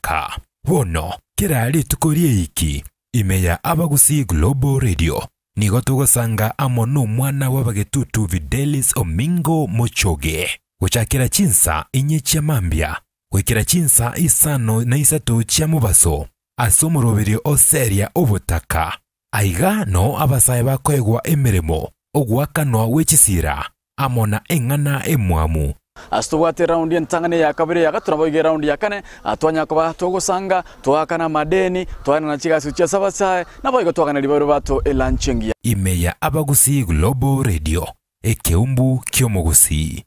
obotaka. Bono, kera rituko ri'eiki, ime ya Abagusii Global Radio, nigo togosanga amo nomwana bw'abagetutu Fidelis Omingo Mochoge, gochakera chinsa inye chia mambia goikera chinsa isano na isato chia mobaso, ase omoroberio o Seria obotaka. Aiga nao abasae bakoegwa emeremo, ogoakanwa gwe chisira, amo na eng'ana emwamu. Ase tobwate eraundi entang'ani, eya kabere, eya gatato, naboigo eraundi ya kane, twanyara koba togosanga, twaakana amadeni, twaenana chigasi gochia ase abasae, naboigo twagana ribairo bato elanchi engiya. Ime ya Abagusii Global Radio, ekeumbu ki'omogusii.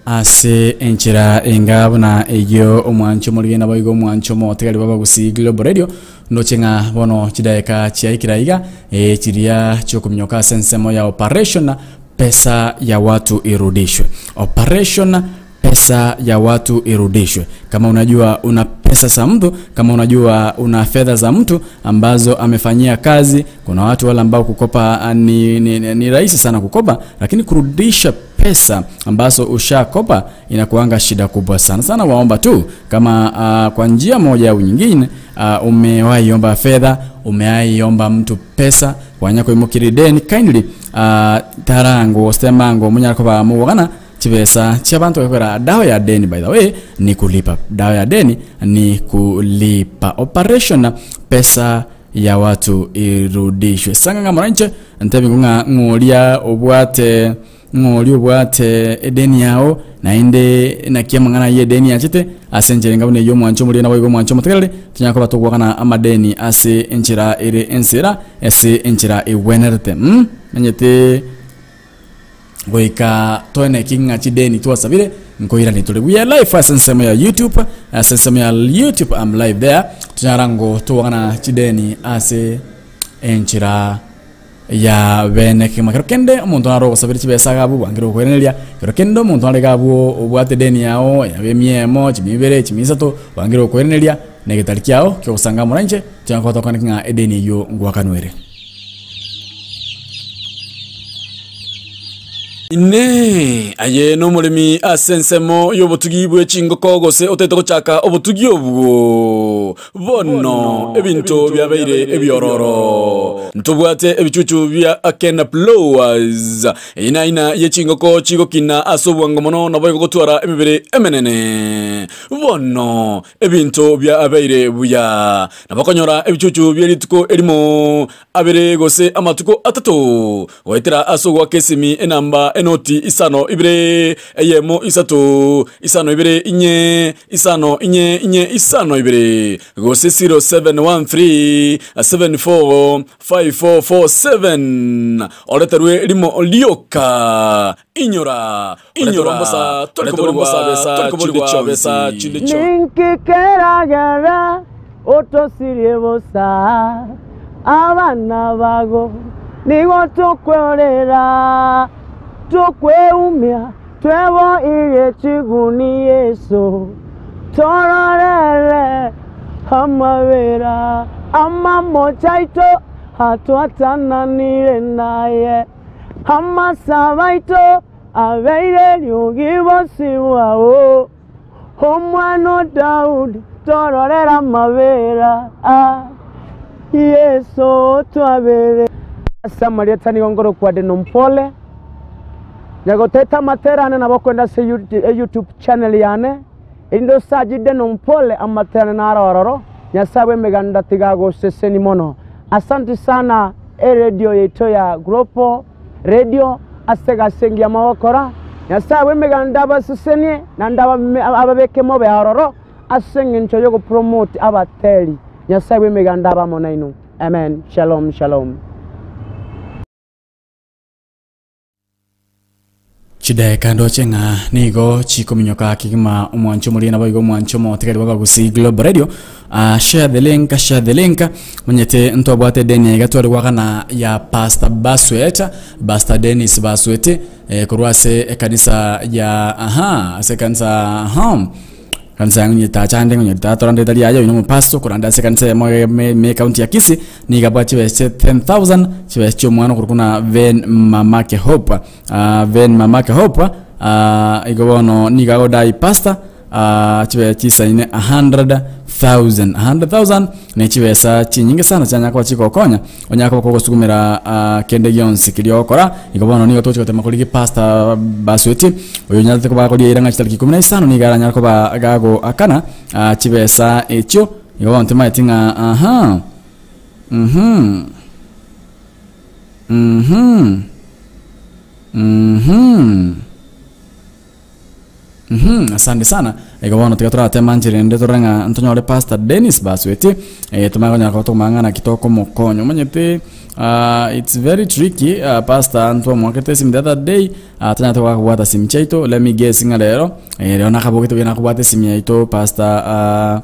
Ase enchera enga buna eyio omwancho omorige naboigo omwancho omotigari bw'abagusii Global Radio ndoche ng'a bono chidaeka chiaikire aiga eh, chiria chiokominyoka ase ensemo ya operation pesa ya watu irudishwe operation pesa ya watu irudishwe kama unajua una pesa za mtu kama unajua una fedha za mtu ambazo amefanyia kazi kuna watu wale ambao kukopa ah, ni, ni, ni, ni rahisi sana kukopa lakini kurudisha pesa ambazo ushakopa inakuanga shida kubwa sana sana. Waomba tu kama uh, kwa njia moja au nyingine uh, umewahi omba fedha, umewahi omba mtu pesa kwanya kuimukiri deni kindly uh, tarango stemango munyara kuba mugana chibesa chiabantu bakora dawa ya deni by the way ni kulipa dawa ya deni ni kulipa operation pesa ya watu irudishwe sanga ng'a moranche ntebi ng'a ng'oria obwate Ng'oria obwate edeni yao, naende naki amang'ana ayio edeni yachete ase enchera enga buna eyio omwancho omoria naboigo omwancho omotegerere, tonyare koba togoakana amadeni ase enchera ere ensera, ase enchera egwenerete. Mm, manyete goika toeneki ng'a chideni twasabire nkoirani tore. We are live ase ensemo ya YouTube, ase ensemo ya YouTube I'm live there, tonyara ngo togoakana chideni ase enchera ya bene kegima. Kero kende omonto nare ogosabera chibesa iga abwo bwangire gokoiraneria, kero kende omonto nare iga abwo obwate edeni yao yabe emia eyemo, chimia ibere, chimia isato, bwangire gokoiraneria, na egetari kiao kiogosanga amo nainche, tonya koba tokwaneti ng'a edeni eyio ngwakanwa ere. Inee! Aye nomoremi ase ensemo y'obotugi bwe chingoko gose otagete gochaka obotugi obwo? Bono ebinto biabeire ebiororo. Ntobwate ebichuchu bia Akena Ploas, eye aina ye chingoko chigokina ase obwango mono naboigo gotwara emebere emenene. Bono ebinto biabeire buya. Nabokonyora ebichuchu bie rituko erimo, abere gose amatuko atato, goetera ase ogoaka esimi enamba enoti isano ibere, eyemo isato, isano ibere inye, isano inye inye isano ibere, gose 0713 74 5447, oreterwe rimo rioka. Inyora, inyora, mbosa, tori koborigwa besa chinde chionsi. Ninki keragere otosirie bosa? Abana bago nigo tokwerera, tokweumia, tweboirie chiguni Yeso, tororere amabera amamocho aito atwatananire naye. Amasabo aito abeire eriogi bosio bwao. Omwana o Daudi, tororere amabera, ah, Yeso otwabere. Ase amarieta nigo nkorokwa Denompole, nyagotete amatera ane nabo okoenda ase YouTube channel yane, erinde osache Denompole amatera ane naro ororo, Nyasae bw'emeganda tiga agoseseni mono. Asanti sana eredio yaito ya Global Radio ase egasi engiya mogokora. Nyasae bw'emeganda abasesenie naende ababeke mobe aroro ase engencho y'ogopromote abateri. Nyasae bw'emeganda abe amo nainwe. Amen. Shalom shalom. Chidaeka ndoche ng'a nigo chikominyoka kegima omwancho omoria naboigo omwancho omotigari bw'abagusii Global Radio. Ah, share the link, share the link. Manyete ntwabwate edeni iga tware goakana ya Pastor Baswet, Pastor Dennis Baswet, eh, korwa ase ekanisa ya aha, ase ekanisa aha. Kanisa yango onye tachande onye tatorande tari aye oyo nomopastor okoranda ase ekanisa eyemo ime ime ekaunti ya Kisii nigo abwate chibesa chia 10,000 chibesa chia omwana okorokwa buna Ven Mamake Hope ah, Ven Mamake Hope ah, igo bono nigo agodai pastor. Chibesa chisaine 100,000. 100,000 ne chibesa chinyinge sana chianyara koba chigokonya onyare koba kogosugumera kende gionsi keria ogokora. Igo bono nigo togochia gotema korigia Pastor Basweti oyo onyarete koba akoria eira ng'a chitariki ikomi na isano nigo aranyare koba gagoakana chibesa echio. Igo bono timaeti ng'a aha uhum uhum uhum. Uhum, asante sana. Igo bono tiga toratema nchera ende torore ng'a ntonyore Pastor Dennis Basweti, eh, tomanye konyara koba tokomanya ng'a naki tokomokonya. Omanyete ah, it's very tricky ah, Pastor ntwamoakete esimi the other day, ah, tonyarete koba akobwata simu chiaito, let me guess ng'a rero, eh, rero nakabogete buya nakobwata esimu yaito Pastor ah,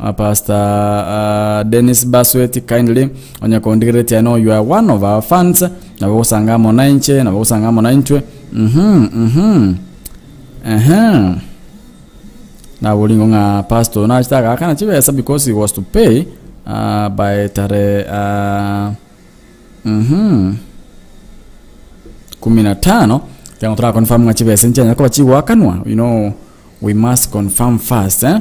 ah, Pastor ah, Dennis Basweti kindly onye kondigereretie I know you are one of our fans, nabo ogosanga amo nainche, nabo ogosanga amo naintwe, uhum, uhum. Ehe. Naboria ng'a pastor oyo nachete agaakana chibesa because he was to pay by tarehe kumi na tano, ekiagera tora confirm ng'a chibesa nchianyare koba chigoakanwa, you know we must confirm first eh.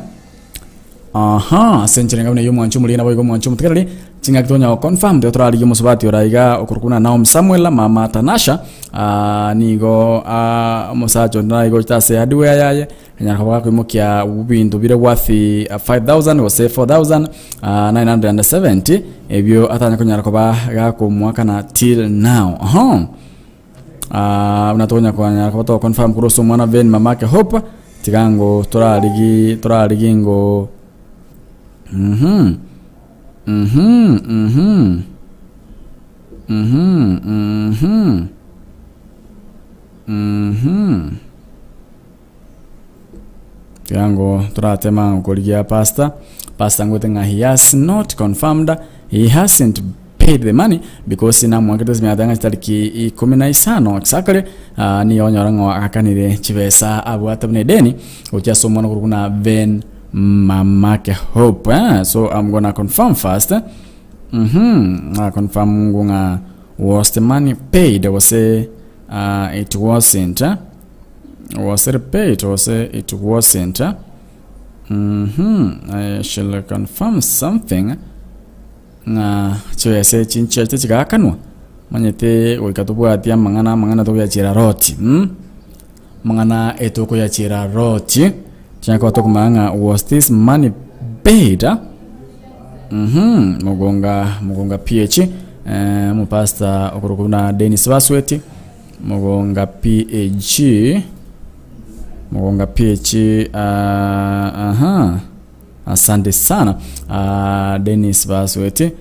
Aha, ase enchera enga buna eyio omwanchi omoriri naboigo omwanchi omotigareri, chingaki tonya go confirm tiga torarigie omosubati ore aiga okorokwa buna Naomi Samuel, mama Tanasha, ah, nigo ah, omosacha onde naigo ochete ase hardware yaye, anyara koba gakoimokia ebinto bire worth 5000 gose 4970 ebio atanya konyara koba gakomoakana till now. Aha. Ah, buna tokonya konyara koba to confirm korwa ase omwana Ben mamake Hope, tiga ngo torarigi torarigi ngo mhm mhm mhm mhm mhm mhm Tiga ngo toratema ngokorigia pastor, pastor ngote ng'a he has not confirmed, he hasn't paid the money because namwakete ase emiaka ng'a chitariki ikomi na isano exactly ah, nigo onyora ng'a agakanire chibesa abwate buna edeni gochia ase omwana okorokwa buna Ben Mamake Hope eh? So I'm gonna confirm first mhm na confirm ng'o ng'a was the money paid gose it wasn't eh? Was it paid gose it wasn't? Mhm, I shall confirm something ng'a chibesa echi nchiachete chigakanwa, omanyete goika tobwatie amang'ana amang'ana togoyachera roti mh, amang'ana etokoyachera roti, tonya koba tokomanya ng'a was this money paid? Mhm, mogonga mogonga PH, omopastor okorokwa buna Dennis Basweti. Mogonga PAG, Mogonga PAG, aha, asante sana Dennis Basweti,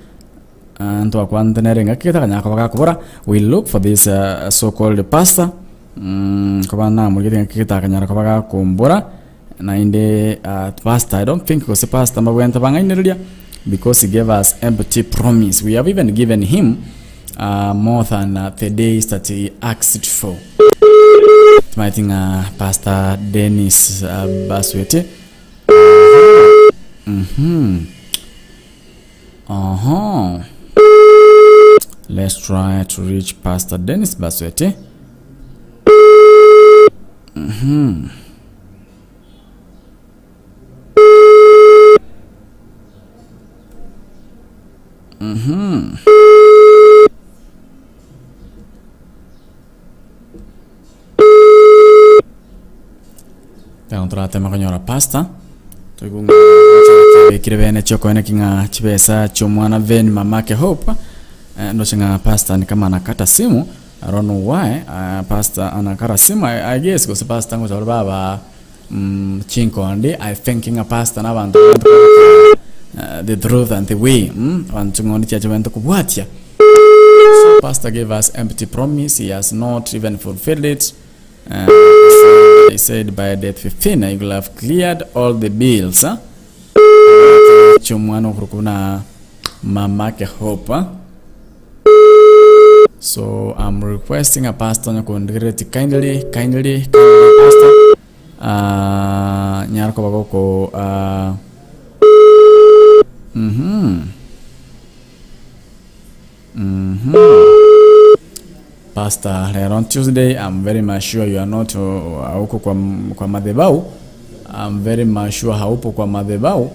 ntwakwanete nere engaki getakanyara koba gakobora, we look for this so called pastor, koba namorigete engaki getakanyara koba gakombora, naende pastor I don't think gose pastor mbabwenerete bang'ainereria because he gave us empty promise, we have even given him more than the days that he asked for. Timaeti ng'a Pastor Dennis Basweti mhm oho let's try to reach Pastor Dennis Basweti mhm Ekero torateme konyora pastor, toigwe ng'a chiabekire bene chiokoeneki ng'a chibesa chi'omwana Ven mamake Hope, ndoche ng'a pastor ni kama anakata simu, I don't know why pastor anakata simu, I guess gose pastor ngocha ore baba chinkondi, I think ng'a pastor na abanto the truth and the way, abanto ching'ondi chiaye chiabwenerete kobwatia. So pastor gave us empty promise, he has not even fulfilled it. He said by date 15 he will have cleared all the bills. Chiomwana okorokwa buna Mamake Hope. So I'm requesting a pastor onye kindly, kindly, kindly pastor. Nyara koba goko Pastor, lero on Tuesday, I'm very much sure you are not huko kwa, kwa madhabahu. I'm very much sure haupo kwa madhabahu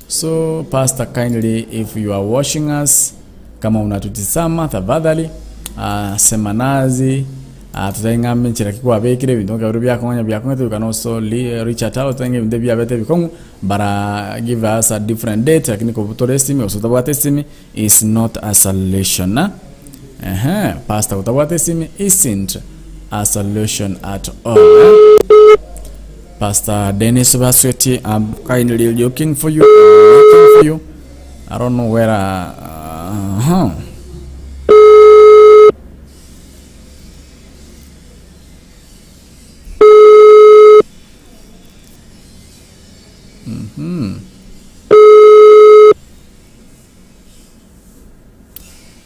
so pastor kindly if you are watching us kama unatutizama tafadhali uh, sema nazi uh, tutaing'ambe nchera ki kwabekire ebinto nka biria biakong'anya biakong'ete you can also li, reach out out tutaing'a ebinto ebiabete ebikong'u but uh, give us a different date lakini kobutora esimi gose otabwate esimi is not a solution eh? Ehe, pastor otabwate esimi isn't a solution at all eh? Pastor Dennis Basweti, I'm kindly looking for you. I'm looking for you. I don't know where. Uh, huh.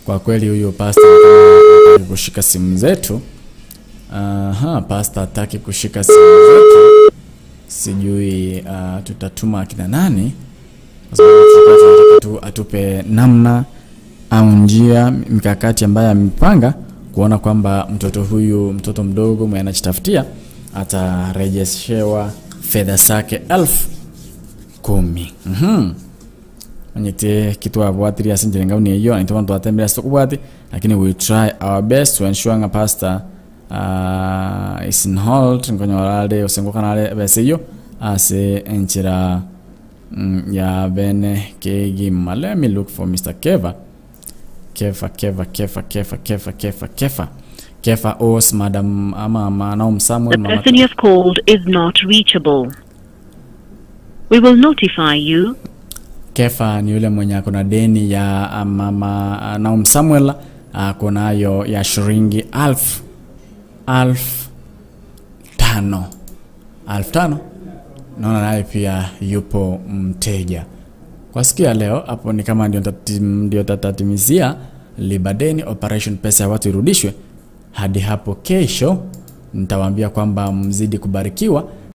Kwa kweli huyu pastor hataki kushika simu zetu. Aha, pastor hataki kushika simu zetu. Sijui uh, tutatuma akina nani kwa sababu tulikuwa tunataka tu atupe namna au njia mikakati ambayo amepanga kuona kwamba mtoto huyu mtoto mdogo mwenye anajitafutia atarejeshewa fedha zake elfu kumi. Mm-hmm. Onyete kitu abwatiria ase enchera engauni eyio naintwe bono twatembire ase tokobwati lakini we try our best to ensure ng'a pastor uh, is in hold nkonyora are gose ngokana are ebesa eyio ase enchera mm, ya bene kegima. Let me look for Mr. Keva. Kefa, Kefa, Kefa, Kefa, Kefa, Kefa, Kefa. Kefa owes Madam ama ama Naum The Samuel Mama person you have called is not reachable. We will notify you Kefa ni yule mwenye ako na deni ya ah, mama ah, Naum Samuel ako nayo ya shilingi alfu alfu tano alfu tano. Naona naye pia yupo mteja kwa siku ya leo. Hapo ni kama ndio ndio tatatimizia libadeni operation pesa ya watu irudishwe. Hadi hapo kesho nitawaambia kwamba mzidi kubarikiwa.